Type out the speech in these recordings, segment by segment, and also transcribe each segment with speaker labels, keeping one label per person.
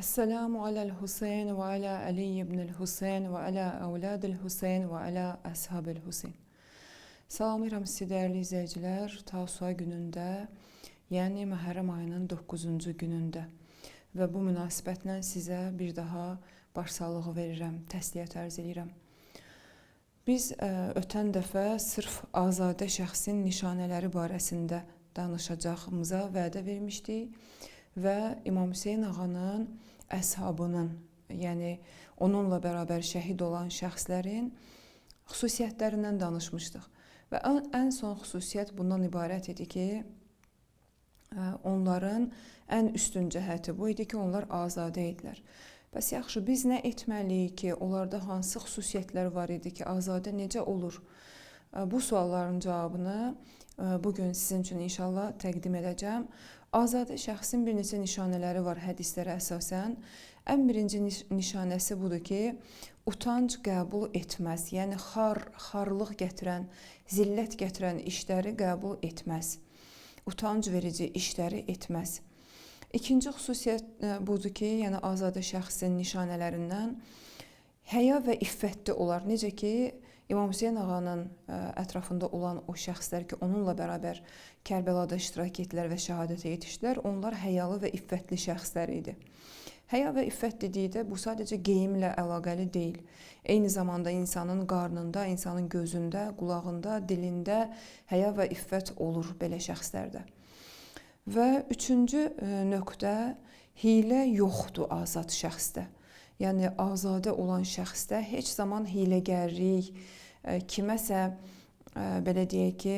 Speaker 1: Esselamu alel Hüseyin ve ala Ali ibnül Hüseyin ve ala evladil Hüseyin ve ala ashabil Hüseyin. Salamlayıram sizi dəyərli izləyicilər. Tasua günündə, yəni Məhərrəm ayının 9-cu günündə və bu münasibətlə sizə bir daha başsağlığı verirəm, təsliyyət ərz eləyirəm. Biz ötən dəfə sırf azadə şəxsin nişanələri barəsində danışacağımıza vədə vermişdik və İmam Hüseyn ağanın əshabının, yəni onunla bərabər şəhid olan şəxslərin xüsusiyyətlərindən danışmışdıq. Və ən son xüsusiyyət bundan ibarət idi ki, onların ən üstün cəhəti bu idi ki, onlar azadə idilər. Bəs yaxşı, biz nə etməliyik ki, onlarda hansı xüsusiyyətlər var idi ki, azadə necə olur? Bu sualların cavabını bugün sizin üçün inşallah təqdim edəcəm. Azadə şəxsin bir neçə nişanələri var hədislərə əsasən. Ən birinci nişanəsi budur ki, utanc qəbul etməz. Yəni xarlıq gətirən, zillət gətirən işləri qəbul etməz. Utanc verici işləri etməz. İkinci xüsusiyyət budur ki, yəni azadə şəxsin nişanələrindən həya və iffətli olar. Necə ki, İmam Hüseyn ağanın ətrafında olan o şəxslər ki, onunla bərabər Kərbəlada iştirak etdilər və şəhadətə yetişdilər, onlar həyalı və iffətli şəxslər idi. Həya və iffət dedikdə bu sadəcə geyimlə əlaqəli deyil. Eyni zamanda insanın qarnında, insanın gözündə, qulağında, dilində həya və iffət olur belə şəxslərdə. Və üçüncü nöqtə, hiylə yoxdur azad şəxsdə. Yəni azadə olan şəxsdə heç zaman hiyləgərlik, kiməsə belə deyək ki,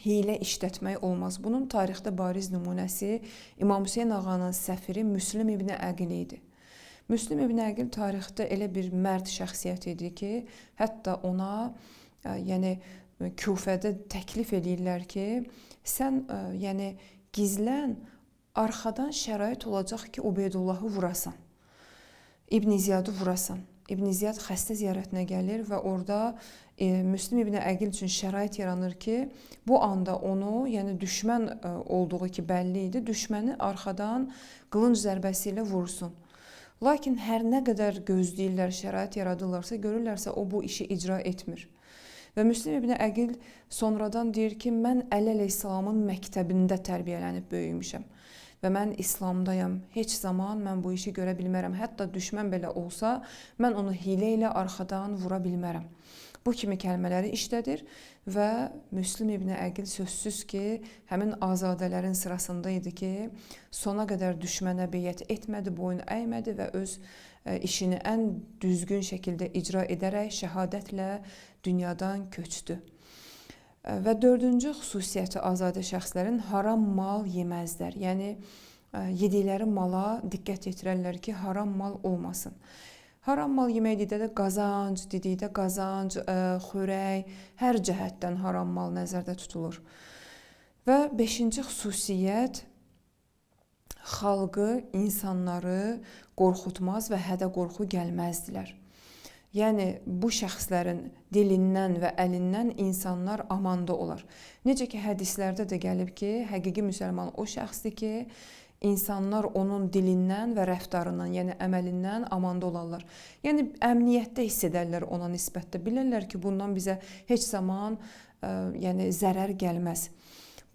Speaker 1: hiylə işlətmək olmaz. Bunun tarixdə bariz nümunəsi İmam Hüseyn ağanın səfiri Müslim ibn Əqil idi. Müslim ibn Əqil tarixdə elə bir mərd şəxsiyyət idi ki, hətta ona yəni Küfədə təklif eləyirlər ki, sən yəni gizlən, arxadan şərait olacaq ki, Ubeydullahı vurasan. İbn Ziyadı vurasan. İbn Ziyad xəstə ziyarətinə gəlir və orada Müslim ibn Əqil üçün şərait yaranır ki, bu anda onu, yəni düşmən olduğu ki bəlli idi, düşməni arxadan qılınc zərbəsi ilə vursun. Lakin hər nə qədər gözləyirlər, şərait yaradırlarsa, görürlərsə o bu işi icra etmir. Və Müslim ibn Əqil sonradan deyir ki, mən Əli əleyhissalamın məktəbində tərbiyələnib böyümüşəm. Və mən İslamdayam. Heç zaman mən bu işi görə bilmərəm. Hətta düşmən belə olsa, mən onu hiylə ilə arxadan vura bilmərəm. Bu kimi kəlmələri işlədir və Müslim ibn Əqil sözsüz ki, həmin azadələrin sırasında idi ki, sona qədər düşmənə beyət etmədi, boyun əymədi və öz işini ən düzgün şəkildə icra edərək şəhadətlə dünyadan köçdü. Və dördüncü xüsusiyyəti azadə şəxslərin haram mal yeməzlər. Yəni yedikləri mala diqqət yetirərlər ki, haram mal olmasın. Haram mal yemək dedikdə də qazanc, dedikdə qazanc, xörək, hər cəhətdən haram mal nəzərdə tutulur. Və beşinci xüsusiyyət xalqı, insanları qorxutmaz və hədə qorxu gəlməzdilər. Yəni bu şəxslərin dilindən və əlindən insanlar amanda olar. Necə ki hədislərdə də gəlib ki, həqiqi müsəlman o şəxsdir ki, insanlar onun dilindən və rəftarından, yəni əməlindən amanda olarlar. Yəni əmniyyətdə hiss edərlər ona nisbətdə. Bilirlər ki, bundan bizə heç zaman yəni zərər gəlməz.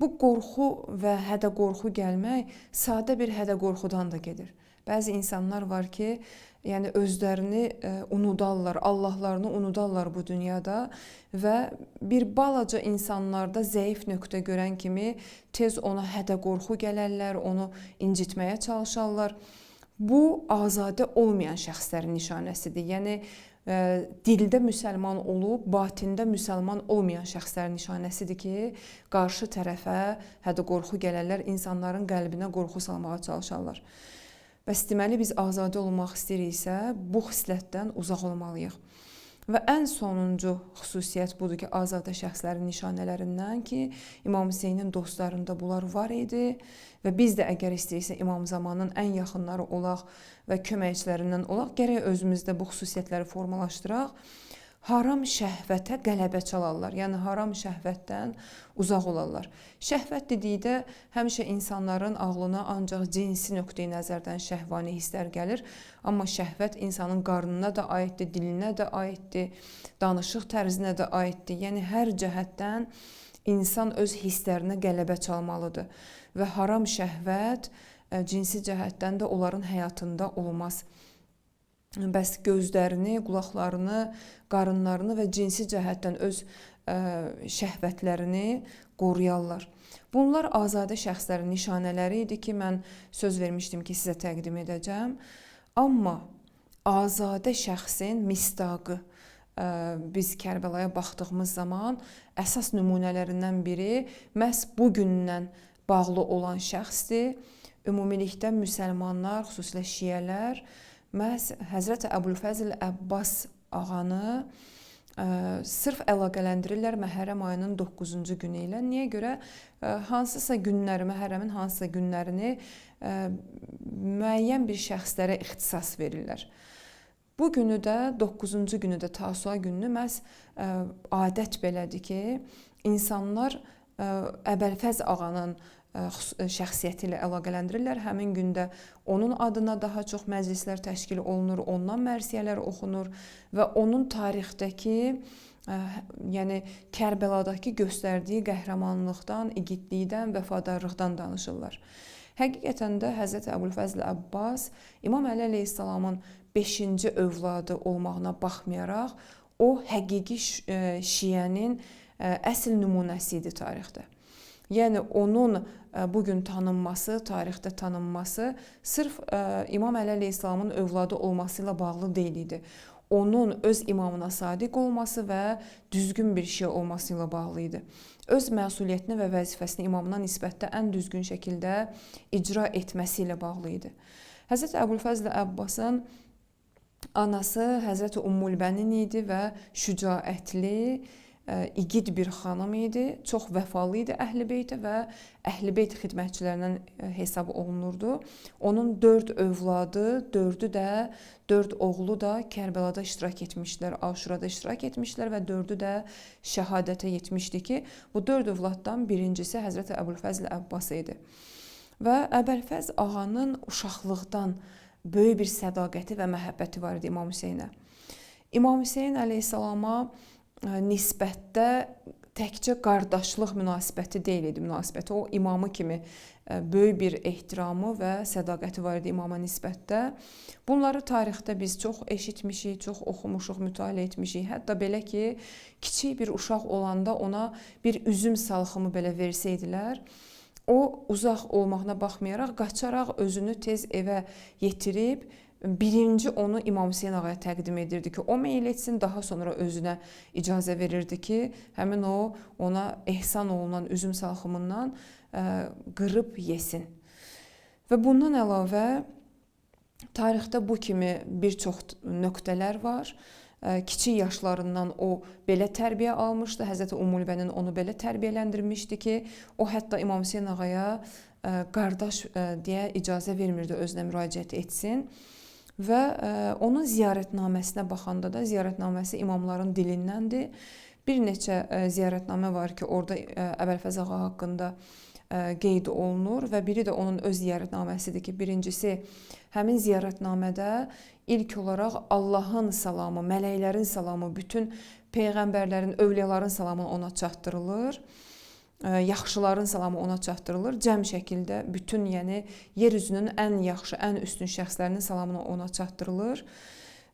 Speaker 1: Bu qorxu və hədə qorxu gəlmək sadə bir hədə qorxudan da gedir. Bəzi insanlar var ki, yəni özlərini unudarlar, Allahlarını unudarlar bu dünyada və bir balaca insanlarda zəif nöqtə görən kimi tez ona hədə qorxu gələrlər, onu incitməyə çalışarlar. Bu azadə olmayan şəxslərin nişanəsidir. Yəni dildə müsəlman olub, batində müsəlman olmayan şəxslərin nişanəsidir ki, qarşı tərəfə hədə qorxu gələrlər, insanların qəlbinə qorxu salmağa çalışarlar. Bəs deməli biz azadə olmaq istəyiriksə, bu xislətdən uzaq olmalıyıq. Və ən sonuncu xüsusiyyət budur ki, azadə şəxslərin nişanələrindən ki, İmam Hüseynin dostlarında bunlar var idi və biz də əgər istəyirsə İmam Zamanın ən yaxınları olaq və köməkçilərindən olaq, gərək özümüzdə bu xüsusiyyətləri formalaşdıraq. Haram şəhvətə qələbə çalarlar. Yəni haram şəhvətdən uzaq olarlar. Şəhvət dedikdə həmişə insanların ağlına ancaq cinsi nöqteyi nəzərdən şəhvani hisslər gəlir. Amma şəhvət insanın qarnına da aiddir, dilinə də aiddir, danışıq tərzinə də aiddir. Yəni hər cəhətdən insan öz hisslərinə qələbə çalmalıdır və haram şəhvət cinsi cəhətdən də onların həyatında olmaz. Bəs gözlərini, qulaqlarını, qarınlarını və cinsi cəhətdən öz şəhvətlərini qoruyarlar. Bunlar azadə şəxslərin nişanələri idi ki, mən söz vermişdim ki, sizə təqdim edəcəm. Amma azadə şəxsin misdaqı, biz Kərbəlaya baxdığımız zaman əsas nümunələrindən biri məhz bu gündən bağlı olan şəxsdir. Ümumilikdə müsəlmanlar, xüsusilə şiələr məhz Həzrəti Əbülfəzl Əbbas ağanı sırf əlaqələndirirlər Məhərrəm ayının 9-cu günü ilə. Niyə görə? Hansısa günləri, Məhərrəmin hansısa günlərini müəyyən bir şəxslərə ixtisas verirlər. Bu günü də, 9-cu günü də, Tasua gününü məhz adət belədir ki, insanlar Əbülfəzl ağanın şəxsiyyəti ilə əlaqələndirirlər. Həmin gündə onun adına daha çox məclislər təşkil olunur, ondan mərsiyələr oxunur və onun tarixdəki, yəni Kərbəladakı göstərdiyi qəhrəmanlıqdan, igidlikdən, vəfadarlıqdan danışırlar. Həqiqətən də Həzrəti Əbülfəzl Əbbas İmam Əli əleyhissalamın 5-ci övladı olmağına baxmayaraq, o həqiqi şiənin əsl nümunəsi idi tarixdə. Yəni onun bugün tanınması, tarixdə tanınması sırf İmam Əli əleyhissalamın övladı olması ilə bağlı deyil idi. Onun öz imamına sadiq olması və düzgün bir şey olması ilə bağlı idi. Öz məsuliyyətini və vəzifəsini imamına nisbətdə ən düzgün şəkildə icra etməsi ilə bağlı idi. Həzrəti Əbülfəzl Əbbasın anası Həzrəti Ümmülbənin idi və şücaətli, igid bir xanım idi, çox vəfalı idi Əhl-i Beytə və Əhl-i Beyt xidmətçilərindən hesab olunurdu. Onun 4 övladı, 4 oğlu da Kərbəlada iştirak etmişdilər, Aşurada iştirak etmişdilər və 4-ü də şəhadətə yetmişdi ki, bu 4 övladdan birincisi Həzrəti Əbülfəzl Əbbas idi. Və Əbülfəzl ağanın uşaqlıqdan böyük bir sədaqəti və məhəbbəti var idi İmam Hüseynə. İmam Hüseyn əleyhissalama nisbətdə təkcə qardaşlıq münasibəti deyil idi münasibəti. O imamı kimi böyük bir ehtiramı və sədaqəti var idi imama nisbətdə. Bunları tarixdə biz çox eşitmişik, çox oxumuşuq, mütaliə etmişik. Hətta belə ki, kiçik bir uşaq olanda ona bir üzüm salxımı belə versəydilər, o uzaq olmağına baxmayaraq qaçaraq özünü tez evə yetirib birinci onu İmam Hüseyn ağaya təqdim edirdi ki, o meyl etsin, daha sonra özünə icazə verirdi ki, həmin o ona ehsan olunan üzüm salxımından qırıb yesin. Və bundan əlavə tarixdə bu kimi bir çox nöqtələr var. Kiçik yaşlarından o belə tərbiyə almışdı. Həzrəti Ümmülbənin onu belə tərbiyələndirmişdi ki, o hətta İmam Hüseyn ağaya qardaş deyə icazə vermirdi özünə müraciət etsin. Və onun ziyarətnaməsinə baxanda da ziyarətnaməsi imamların dilindəndir. Bir neçə ziyarətnamə var ki, orada Əbülfəzl ağa haqqında qeyd olunur və biri də onun öz ziyarətnaməsidir ki, birincisi həmin ziyarətnamədə ilk olaraq Allahın salamı, mələklərin salamı, bütün peyğəmbərlərin, övliyaların salamı ona çatdırılır. Yaxşıların salamı ona çatdırılır. Cəm şəkildə bütün, yəni yer üzünün ən yaxşı, ən üstün şəxslərinin salamını ona çatdırılır.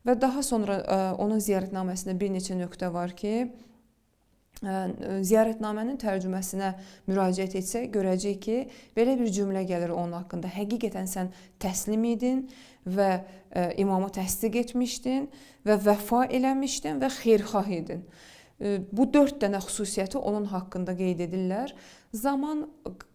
Speaker 1: Və daha sonra onun ziyarətnaməsində bir neçə nöqtə var ki, ziyarətnamənin tərcüməsinə müraciət etsək, görəcəyik ki, belə bir cümlə gəlir onun haqqında. Həqiqətən sən təslim idin və imamı təsdiq etmişdin və vəfa eləmişdin və xeyirxah idin. Bu 4 dənə xüsusiyyəti onun haqqında qeyd edirlər. Zaman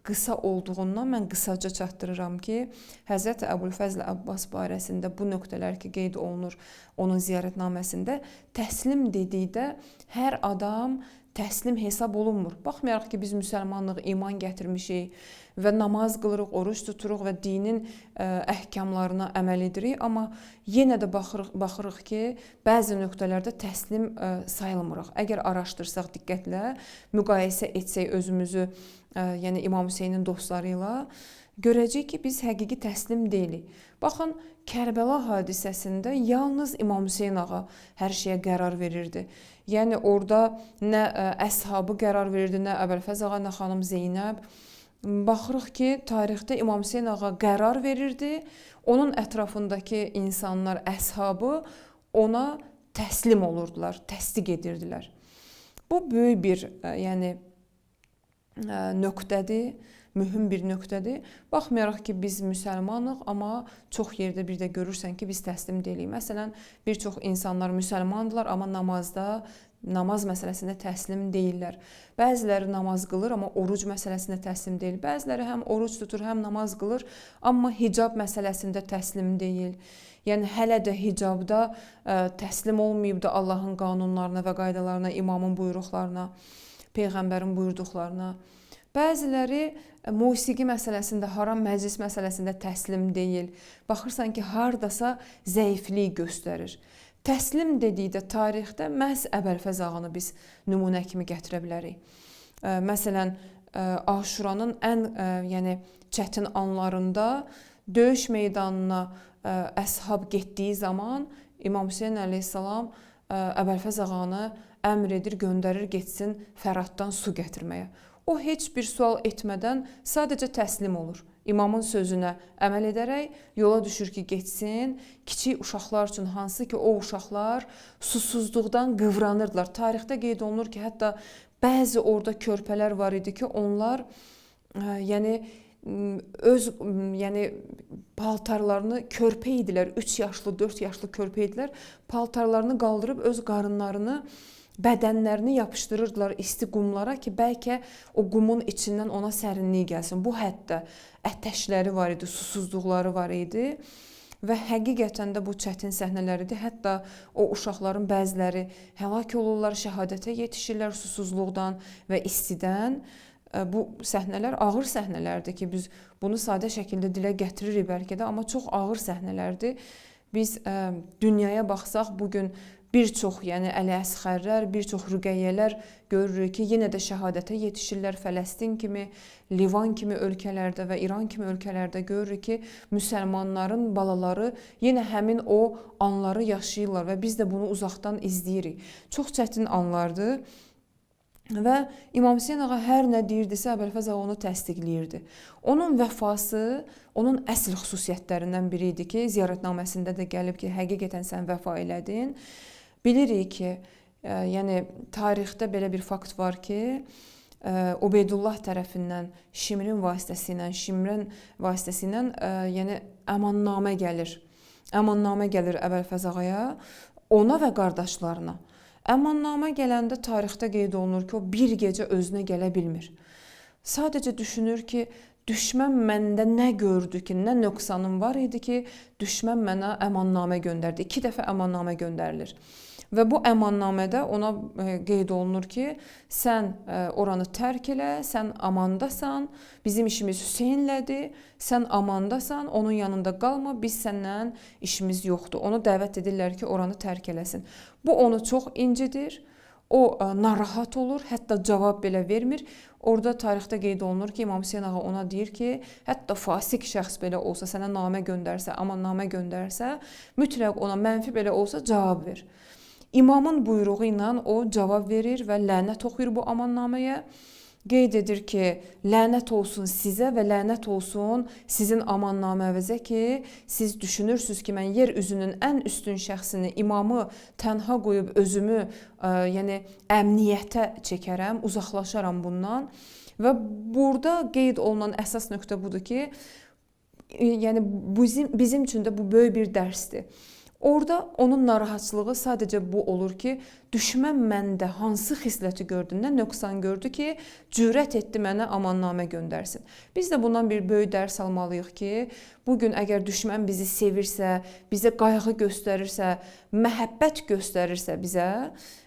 Speaker 1: qısa olduğundan mən qısaca çatdırıram ki, Həzrəti Əbülfəzl Əbbas barəsində bu nöqtələr ki, qeyd olunur onun ziyarətnaməsində, təslim dedikdə hər adam təslim hesab olunmur. Baxmayaraq ki, biz müsəlmanlıq, iman gətirmişik və namaz qılırıq, oruc tuturuq və dinin əhkamlarına əməl edirik, amma yenə də baxırıq ki, bəzi nöqtələrdə təslim sayılmırıq. Əgər araşdırsaq diqqətlə, müqayisə etsək özümüzü, yəni İmam Hüseynin dostları ilə, görəcəyik ki, biz həqiqi təslim deyilik. Baxın, Kərbəla hadisəsində yalnız İmam Hüseyn ağa hər şeyə qərar verirdi. Yəni orada nə əshabı qərar verirdi, nə Əbülfəz ağa, nə xanım Zeynəb. Baxırıq ki, tarixdə İmam Hüseyn ağa qərar verirdi. Onun ətrafındakı insanlar, əshabı ona təslim olurdular, təsdiq edirdilər. Bu böyük bir, yəni nöqtədir. Mühüm bir nöqtədir. Baxmayaraq ki, biz müsəlmanıq, amma çox yerdə bir də görürsən ki, biz təslim deyilik. Məsələn, bir çox insanlar müsəlmandılar, amma namaz məsələsində təslim deyillər. Bəziləri namaz qılır, amma oruc məsələsində təslim deyil. Bəziləri həm oruc tutur, həm namaz qılır, amma hicab məsələsində təslim deyil. Yəni hələ də hicabda təslim olmayıb da Allahın qanunlarına və qaydalarına, imamın buyruqlarına, peyğəmbərin buyurduqlarına. Bəziləri musiqi məsələsində, haram məclis məsələsində təslim deyil. Baxırsan ki, hardasa zəiflik göstərir. Təslim dedikdə tarixdə məhz Əbülfəz ağanı biz nümunə kimi gətirə bilərik. Məsələn, Aşuranın ən yəni çətin anlarında döyüş meydanına əshab getdiyi zaman İmam Hüseyn əleyhissalam Əbülfəz ağanı əmr edir, göndərir getsin Fəratdan su gətirməyə. O heç bir sual etmədən sadəcə təslim olur. İmamın sözünə əməl edərək yola düşür ki, getsin. Kiçik uşaqlar üçün, hansı ki o uşaqlar susuzluqdan qıvranırdılar. Tarixdə qeyd olunur ki, hətta bəzi orada körpələr var idi ki, onlar yəni öz yəni paltarlarını körpə idilər, 3 yaşlı, 4 yaşlı körpə idilər. Paltarlarını qaldırıb öz qarınlarını, bədənlərini yapışdırırdılar isti qumlara ki, bəlkə o qumun içindən ona sərinlik gəlsin. Bu həddə ətəşləri var idi, susuzluqları var idi və həqiqətən də bu çətin səhnələr idi. Hətta o uşaqların bəziləri həlak olurlar, şəhadətə yetişirlər susuzluqdan və istidən. Bu səhnələr ağır səhnələrdir ki, biz bunu sadə şəkildə dilə gətiririk bəlkə də, amma çox ağır səhnələrdir. Biz dünyaya baxsaq, bugün bir çox, yəni Əli Əsxərlər, bir çox Rüqəyyələr görürük ki, yenə də şəhadətə yetişirlər. Fələstin kimi, Livan kimi ölkələrdə və İran kimi ölkələrdə görürük ki, müsəlmanların balaları yenə həmin o anları yaşayırlar və biz də bunu uzaqdan izləyirik. Çox çətin anlardır. Və İmam Hüseyn ağa hər nə deyirdisə, Əbülfəz ağa onu təsdiqləyirdi. Onun vəfası onun əsl xüsusiyyətlərindən biri idi ki, ziyarətnaməsində də gəlib ki, həqiqətən sən vəfa elədin. Bilirik ki, yəni tarixdə belə bir fakt var ki, Ubeydullah tərəfindən Şimrin vasitəsilə, yəni əmannamə gəlir. Əmannamə gəlir Əbülfəz ağaya, ona və qardaşlarına. Əmannamə gələndə tarixdə qeyd olunur ki, o bir gecə özünə gələ bilmir. Sadəcə düşünür ki, düşmən məndə nə gördü ki, nə nöqsanım var idi ki, düşmən mənə əmannamə göndərdi. 2 dəfə əmannamə göndərilir. Və bu əmannamədə ona qeyd olunur ki, sən oranı tərk elə, sən amandasan, bizim işimiz Hüseynlədir, sən amandasan, onun yanında qalma, biz səndən işimiz yoxdur. Onu dəvət edirlər ki, oranı tərk eləsin. Bu onu çox incidir, o narahat olur, hətta cavab belə vermir. Orada tarixdə qeyd olunur ki, İmam Hüseyn ağa ona deyir ki, hətta fasik şəxs belə olsa, sənə namə göndərsə, amannamə göndərsə, mütləq ona mənfi belə olsa cavab ver. İmamın buyruğu ilə o cavab verir və lənət oxuyur bu amannaməyə. Qeyd edir ki, lənət olsun sizə və lənət olsun sizin amannaməvizə ki, siz düşünürsünüz ki, mən yer üzünün ən üstün şəxsini, imamı tənha qoyub özümü, yəni əmniyyətə çəkərəm, uzaqlaşaram bundan. Və burada qeyd olunan əsas nöqtə budur ki, yəni bizim üçün də bu böyük bir dərsdir. Orada onun narahatçılığı sadəcə bu olur ki, düşmən məndə hansı xisləti gördü, nə nöqsan gördü ki, cürət etdi mənə amannamə göndərsin. Biz də bundan bir böyük dərs almalıyıq ki, bu gün əgər düşmən bizi sevirsə, bizə qayğı göstərirsə, məhəbbət göstərirsə bizə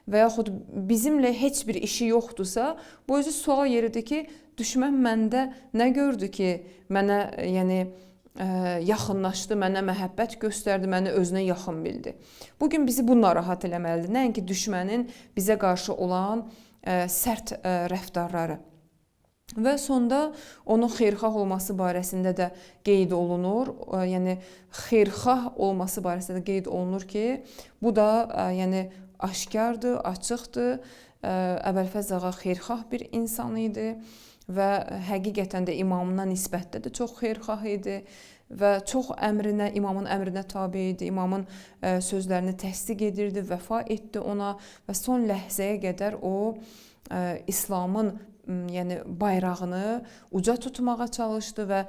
Speaker 1: və yaxud bizimlə heç bir işi yoxdursa, bu özü sual yeridir ki, düşmən məndə nə gördü ki, mənə, yəni yaxınlaşdı, mənə məhəbbət göstərdi, məni özünə yaxın bildi. Bu gün bizi bu narahat eləməlidir. Nəinki düşmənin bizə qarşı olan sərt rəftarları. Və sonda onun xeyirxah olması barəsində də qeyd olunur. Yəni xeyirxah olması barəsində də qeyd olunur ki, bu da yəni aşkardır, açıqdır. Əbülfəzl ağa xeyirxah bir insan idi və həqiqətən də imamına nisbətdə də çox xeyirxah idi və çox əmrinə, imamın əmrinə tabe idi, imamın sözlərini təsdiq edirdi, vəfa etdi ona və son ləhzəyə qədər o İslamın, yəni bayrağını uca tutmağa çalışdı və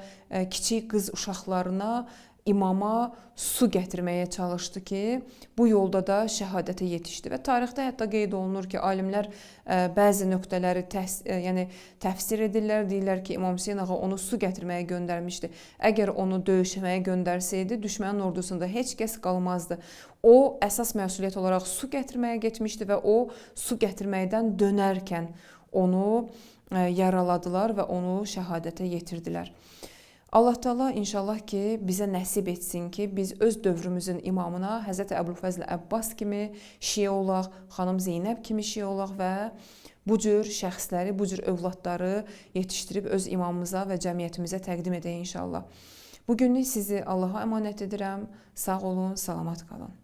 Speaker 1: kiçik qız uşaqlarına imama su gətirməyə çalışdı ki, bu yolda da şəhadətə yetişdi. Və tarixdə hətta qeyd olunur ki, alimlər bəzi nöqtələri yəni təfsir edirlər, deyirlər ki, İmam Hüseyn ağa onu su gətirməyə göndərmişdi. Əgər onu döyüşməyə göndərsəydi, düşmənin ordusunda heç kəs qalmazdı. O əsas məsuliyyət olaraq su gətirməyə getmişdi və o su gətirməkdən dönərkən onu yaraladılar və onu şəhadətə yetirdilər. Allah Teala inşallah ki bizə nəsib etsin ki, biz öz dövrümüzün imamına Həzrəti Əbülfəzl Əbbas kimi şiə olaq, xanım Zeynəb kimi şiə olaq və bu cür şəxsləri, bu cür övladları yetişdirib öz imamımıza və cəmiyyətimizə təqdim edək inşallah. Bugünlük sizi Allaha əmanət edirəm. Sağ olun, salamat qalın.